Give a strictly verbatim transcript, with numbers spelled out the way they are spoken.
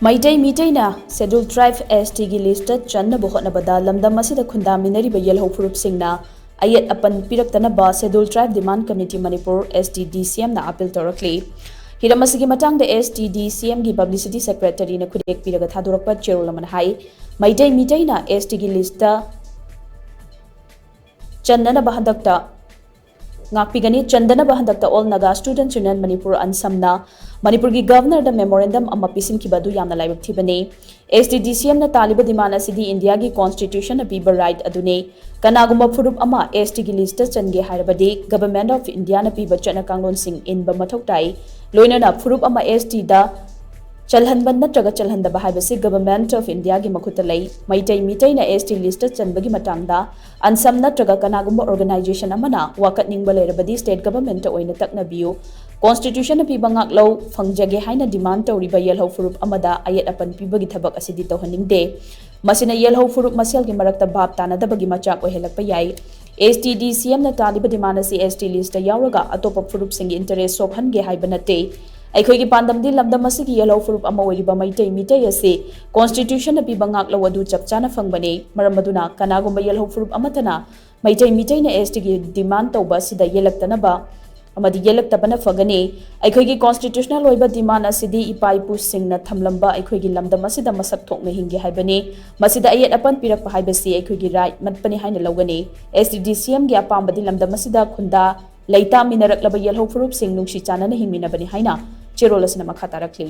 Meitei ꯃꯤꯇꯩꯅ Scheduled Tribe, S T ꯒꯤ list ꯆꯟꯅꯕ ꯍꯣꯠꯅꯕꯗ ꯂꯝꯗꯝ ꯑꯁꯤꯗ ꯈꯨꯟꯗꯥꯃꯤꯟꯅꯔꯤꯕ ꯌꯦꯜꯍꯧ ꯐꯨꯔꯨꯞꯁꯤꯡꯅ ꯑꯌꯦꯠ ꯑꯄꯟ ꯄꯤꯔꯛꯇꯅꯕ Scheduled Tribe Demand Committee Manipur, S T D C M ꯅ appeal ꯇꯧꯔꯛꯂꯤ꯫ ꯍꯤꯔꯝ ꯑꯁꯤꯒꯤ ꯃꯇꯥꯡꯗ S T D C M ꯒꯤ publicity secretary ꯅ ꯈꯨꯗꯦꯛ ꯄꯤꯔꯒ ꯊꯥꯗꯣꯔꯛꯄ ꯆꯦꯔꯣꯜ ꯑꯃꯅ ꯍꯥꯏ, ꯃꯩꯇꯩ ꯃꯤꯇꯩꯅ S T ꯒꯤ list ꯆꯟꯅꯅꯕ ꯍꯟꯗꯛꯇ ꯉꯥꯛꯄꯤꯒꯅꯤ꯫ ꯆꯟꯗꯅꯕ ꯍꯟꯗꯛꯇ All Naga Students Union Manipur, ꯑꯟꯁꯝꯅ ꯃꯅꯤꯄꯨꯔꯒꯤ Governor ꯗ memorandum ꯑꯃ ꯄꯤꯁꯤꯟꯈꯤꯕ ꯑꯗꯨ ꯌꯥꯝꯅ ꯂꯥꯏꯕꯛ ꯊꯤꯕꯅꯤ꯫ S T D C M ꯅ ꯇꯥꯜꯂꯤꯕ demand ꯑꯁꯤꯗꯤ ꯏꯟꯗꯤꯌꯥꯒꯤ constitution ꯅ ꯄꯤꯕ right ꯑꯗꯨꯅꯤ꯫ ꯀꯅꯥꯒꯨꯝꯕ ꯐꯨꯔꯨꯞ ꯑꯃ S T ꯒꯤ list ꯆꯟꯒꯦ ꯍꯥꯏꯔꯕꯗꯤ Government of India ꯅ ꯄꯤꯕ ꯆꯠꯅ ꯀꯥꯡꯂꯣꯟꯁꯤꯡ ꯏꯟꯕ ꯃꯊꯧ ꯇꯥꯏ꯫ ꯂꯣꯏꯅꯅ ꯐꯨꯔꯨꯞ ꯑꯃ S T ꯗ ꯆꯜꯍꯟꯕ ꯅꯠꯇ꯭ꯔꯒ ꯆꯜꯍꯟꯗꯕ ꯍꯥꯏꯕꯁꯤ Government of India ꯒꯤ ꯃꯈꯨꯠꯇ ꯂꯩ꯫ ꯃꯩꯇꯩ ꯃꯤꯇꯩꯅ S T list ꯆꯟꯕꯒꯤ ꯃꯇꯥꯡꯗ ꯑꯟꯁꯝ ꯅꯠꯇ꯭ꯔꯒ ꯀꯅꯥꯒꯨꯝꯕ organization ꯑꯃꯅ ꯋꯥꯀꯠꯅꯤꯡꯕ ꯂꯩꯔꯕꯗꯤ state government ꯑꯣꯏꯅ ꯇꯛꯅꯕꯤꯌꯨ꯫ Constitution ꯅ ꯄꯤꯕ ꯉꯥꯛꯂꯧ ꯐꯪꯖꯒꯦ ꯍꯥꯏꯅ demand ꯇꯧꯔꯤꯕ ꯌꯦꯜꯍꯧ ꯐꯨꯔꯨꯞ ꯑꯃꯗ ꯑꯌꯦꯠ ꯑꯄꯟ ꯄꯤꯕꯒꯤ ꯊꯕꯛ ꯑꯁꯤꯗꯤ ꯇꯧꯍꯟꯅꯤꯡꯗꯦ꯫ ꯃꯁꯤꯅ ꯌꯦꯜꯍꯧ ꯐꯨꯔꯨꯞ ꯃꯁꯦꯜꯒꯤ ꯃꯔꯛꯇ ꯚꯥꯞ ꯇꯥꯅꯗꯕꯒꯤ ꯃꯆꯥꯛ ꯑꯣꯏꯍꯜꯂꯛꯄ ꯌꯥꯏ꯫ S T D C M ꯅ ꯇꯥꯜꯂꯤꯕ demand ꯑꯁꯤ S T list ꯌꯥꯎꯔꯒ ꯑꯇꯣꯞꯄ ꯐꯨꯔꯨꯞꯁꯤꯡꯒꯤ interest ꯁꯣꯛꯍꯟꯒꯦ ꯍꯥꯏꯕ ꯅꯠꯇꯦ꯫ ꯑꯩꯈꯣꯏꯒꯤ ꯄꯥꯟꯗꯝꯗꯤ ꯂꯝꯗꯝ ꯑꯁꯤꯒꯤ ꯌꯦꯜꯍꯧ ꯐꯨꯔꯨꯞ ꯑꯃ ꯑꯣꯏꯔꯤꯕ ꯃꯩꯇꯩ ꯃꯤꯇꯩ ꯑꯁꯤ Constitution ꯅ ꯄꯤꯕ ꯉꯥꯛꯂꯧ ꯑꯗꯨ ꯆꯞ ꯆꯥꯅ ꯐꯪꯕꯅꯤ꯫ ꯃꯔꯝ ꯑꯗꯨꯅ ꯀꯅꯥꯒꯨꯝꯕ ꯌꯦꯜꯍꯧ ꯐꯨꯔꯨꯞ ꯑꯃꯠꯇꯅ ꯃꯩꯇꯩ ꯃꯤꯇꯩꯅ S T ꯒꯤ demand ꯇꯧꯕ ꯑꯁꯤꯗ ꯌꯦꯜꯂꯛꯇꯅꯕ ꯑꯃꯗꯤ ꯌꯦꯜꯂꯛꯇꯕꯅ ꯐꯒꯅꯤ꯫ ꯑꯩꯈꯣꯏꯒꯤ constitutional ꯑꯣꯏꯕ demand ꯑꯁꯤꯗꯤ ꯏꯄꯥ ꯏꯄꯨꯁꯤꯡꯅ ꯊꯝꯂꯝꯕ ꯑꯩꯈꯣꯏꯒꯤ ꯂꯝꯗꯝ ꯑꯁꯤꯗ ꯃꯁꯛ ꯊꯣꯛꯅ ꯍꯤꯡꯒꯦ ꯍꯥꯏꯕꯅꯤ꯫ ꯃꯁꯤꯗ ꯑꯌꯦꯠ ꯑꯄꯟ ꯄꯤꯔꯛꯄ ꯍꯥꯏꯕꯁꯤ ꯑꯩꯈꯣꯏꯒꯤ right ꯃꯠꯄꯅꯤ ꯍꯥꯏꯅ ꯂꯧꯒꯅꯤ꯫ S T D C M ꯒꯤ ꯑꯄꯥꯝꯕꯗꯤ ꯂꯝꯗꯝ ꯑꯁꯤꯗ ꯈꯨꯟꯗꯥ ꯂꯩꯇꯥꯃꯤꯟꯅꯔꯛꯂꯕ ꯌꯦꯜꯍꯧ ꯐꯨꯔꯨꯞꯁꯤꯡ ꯅꯨꯡꯁꯤ ꯆꯥꯟꯅꯅ ꯍꯤꯡꯃꯤꯟꯅꯕꯅꯤ ꯍꯥꯏꯅ ꯆꯦꯔꯣꯜ ꯑꯁꯤꯅ ꯃꯈꯥ ꯇꯥꯔꯛꯂꯤ꯫